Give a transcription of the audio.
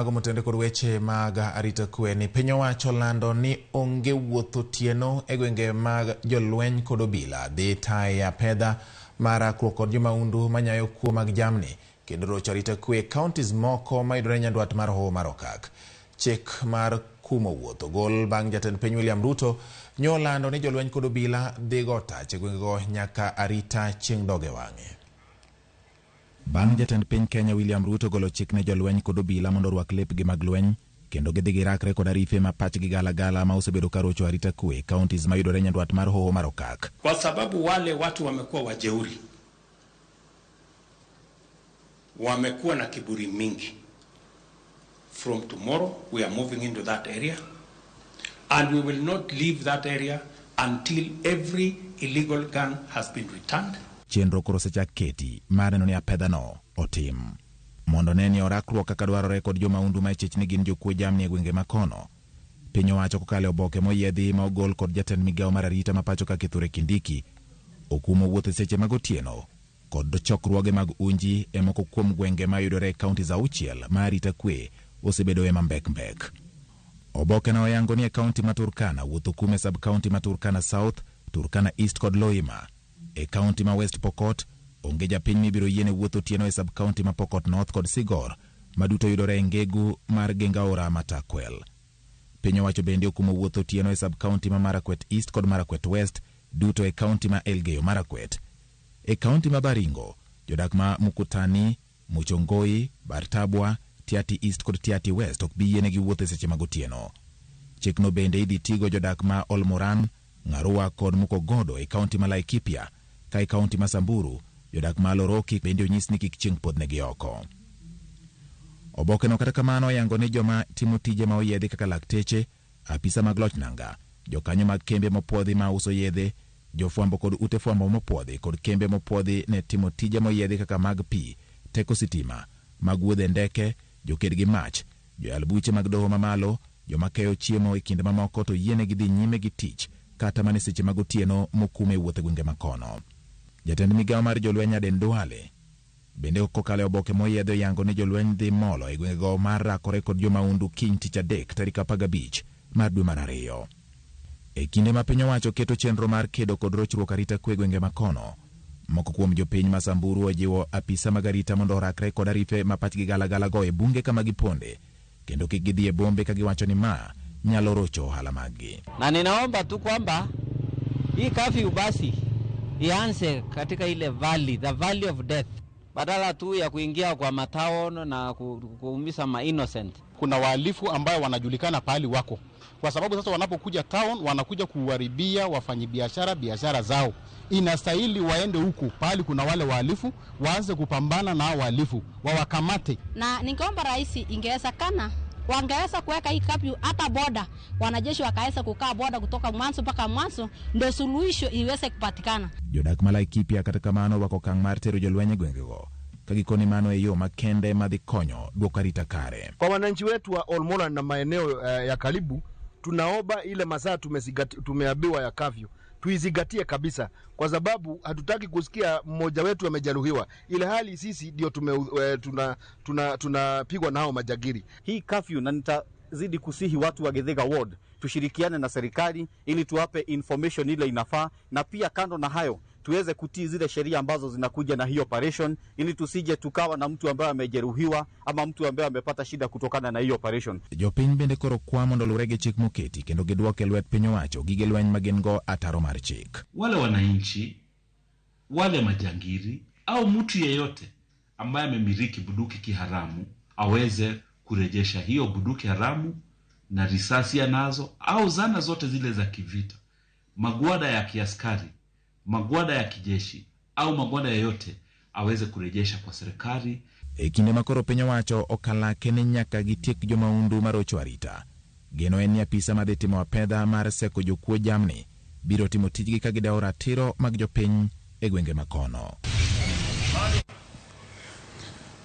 Mago motende kod weche mag arita kwe ni piny owacho lando ni onge wuoth otieno e gwenge mag jolweny kod obila dhi taye apedha mar rakruok kod jomaundu manyayo kuo mag jamni kendo rocho arita kwe e counties moko mayudore nyandwat mar Hoho mar Okak. Chik mar kumo wuoth ogol bang' jatend piny William Ruto nyo lando ni jolweny kod obila dhi go tach e gwengego nyaka arita chieng' dog e wang'e. Bang' jatend piny Kenya William Ruto golo chik ne jolweny kod obila mondo orwak lepgi mag lweny kendo gidhi girakre kod arife ma pachgi galagala ma osebedo ka rocho arita kwe e counties mayudore nyandwat mar Hoho mar Okak. Kwa sababu wale watu wamekuwa wajeuri, wamekuwa na kiburi mingi. From tomorrow we are moving into that area and we will not leave that area until every illegal gun has been returned. Chenro koro osechak keti mar neno ni apedhano otim. Mondo ne ni orakruok kaka dwarore kod jomaundu ma ichich ni gin jokuo jamni e gwenge ma kono. Piny owacho kokalo e oboke moyiedhi ma ogol kod jatend migawo mar arita ma pacho ka Kithure Kindiki okumo wuoth e seche mag otieno kod chokruoge mag unji e moko kuom gwenge ma yudore e counties 6 ma arita kwe osebedoe ma mbek mbek. Oboke no oyango ni e county ma Turkana wuoth okum e sub county ma Turkana South, Turkana East kod Loima. E county ma West Pokot, onge japiny mibiro yiene wuoth otieno e sub county ma Pokot North kod Sigor, ma duto yudore e ngegu mar Gengaora Matakwel. Piny owacho bende okumo wuoth otieno e sub county ma Marakwet East kod Marakwet West, duto e county ma Elgeyo Marakwet. E county ma Baringo, jodak ma Mukutani, Muchongoi, Bartabwa, Tiaty East kod Tiaty West ok bi yienegi wuotho e seche mag otieno. Chikno bende idhi tigo jodak ma Olmoran, Ng'arua kod Mukogodo e county ma Laikipia, ka e county ma Samburu, jodak ma Loroki bende onyis ni kik chieng' podhnegi oko. Obokeno kata kamano oyango ni joma timo tije ma oyiedhi kaka lakteche, apisa mag loch nanga, jokanyo mag kembe mopuodhi ma uso yedhe, jofwambo kod ute fwambo mopuodhi kod kembe mopuodhi ne timo tije moyiedhi kaka mag pi, teko sitima, mag wuodhe ndeke, joked gi mach, joyal buche mag doho mamalo, joma keyo chiemo e kind mamoko to yienegi dhi nyime gi tich kata mana e seche mag otieno mokum e wuoth e gwenge makono. Jatend migawo mar jolweny Aden Duale bende kokalo e oboke moyiedhi oyango ni jolweny dhi molo e gwengego mar rakore kod jomaundu kiny tich adek tarik 15 mar dwe mar 2. E kinde ma piny owacho keto chenro mar kedo kod rochruok arita kwe gwenge makono, moko kuom jopiny ma Samburu ojiwo apisa mag arita mondo orakre kod arife ma pachgi galagala go e bunge kama giponde kendo kik gidhi e bombe ka giwacho ni ma nyalo rocho ohala maggi. Na ninaomba tu kwamba hii curfew basi ianze katika ile valley, the valley of death, badala tu ya kuingia kwa mataon na kuumiza ma innocent. Kuna wahalifu ambao wanajulikana pahali wako, kwa sababu sasa wanapokuja town wanakuja kuharibia wafanyibiashara biashara zao. Inastahili waende huku pahali kuna wale wahalifu, waanze kupambana na wahalifu, wawakamate. Na ningeomba rais, ingewezekana wangeweza kuweka hii curfew hata boda, wanajeshi wakaweza kukaa boda kutoka mwanzo mpaka mwanzo, ndio suluhisho iweze kupatikana. Jodak ma Laikipia kata kamano orwako okang' mar tero jolweny e gwengego ka gikoni mano e yo makende madhi konyo duoko arita kare. Kwa wananchi wetu wa Olmoran na maeneo ya karibu, tunaomba ile masaa tumeambiwa ya curfew tuizingatie kabisa, kwa sababu hatutaki kusikia mmoja wetu amejeruhiwa, ile hali sisi ndio tunapigwa nao majagiri. Hii curfew, na nitazidi kusihi watu wa Githiga Ward tushirikiane na serikali ili tuwape information ile inafaa, na pia kando na hayo tuweze kutii zile sheria ambazo zinakuja na hiyo operation, ili tusije tukawa na mtu ambaye amejeruhiwa ama mtu ambaye amepata shida kutokana na hiyo operation. Jopiny bende koro kwa mondo oluwre gi chik moketi kendo gidwok e lwet piny owacho gige lweny ma gin go ataro mar chik. Wale wananchi, wale majangiri au mtu yeyote ambaye amemiliki bunduki kiharamu aweze kurejesha hiyo bunduki haramu na risasi anazo au zana zote zile za kivita, magwada ya kiaskari, magwada ya kijeshi au magwada yoyote aweze kurejesha kwa serikali. E kinde ma koro piny owacho okalake ni nyaka gitiek jomaundu marocho arita, geno en ni apisa madhi timo apedha mar seko jokuo jamni biro timo tijgi ka gidewo ratiro mag jopiny e gwenge makono.